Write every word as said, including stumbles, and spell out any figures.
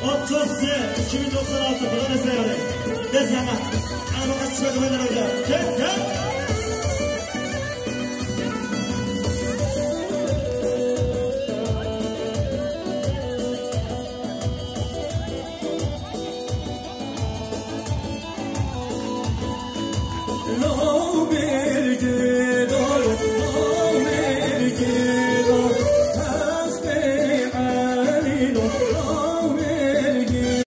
Otuz iki bin doksan altı, Xweda ne seyare. Dezana. Ama kaç çıkacak, ben de gel. Gel, gel.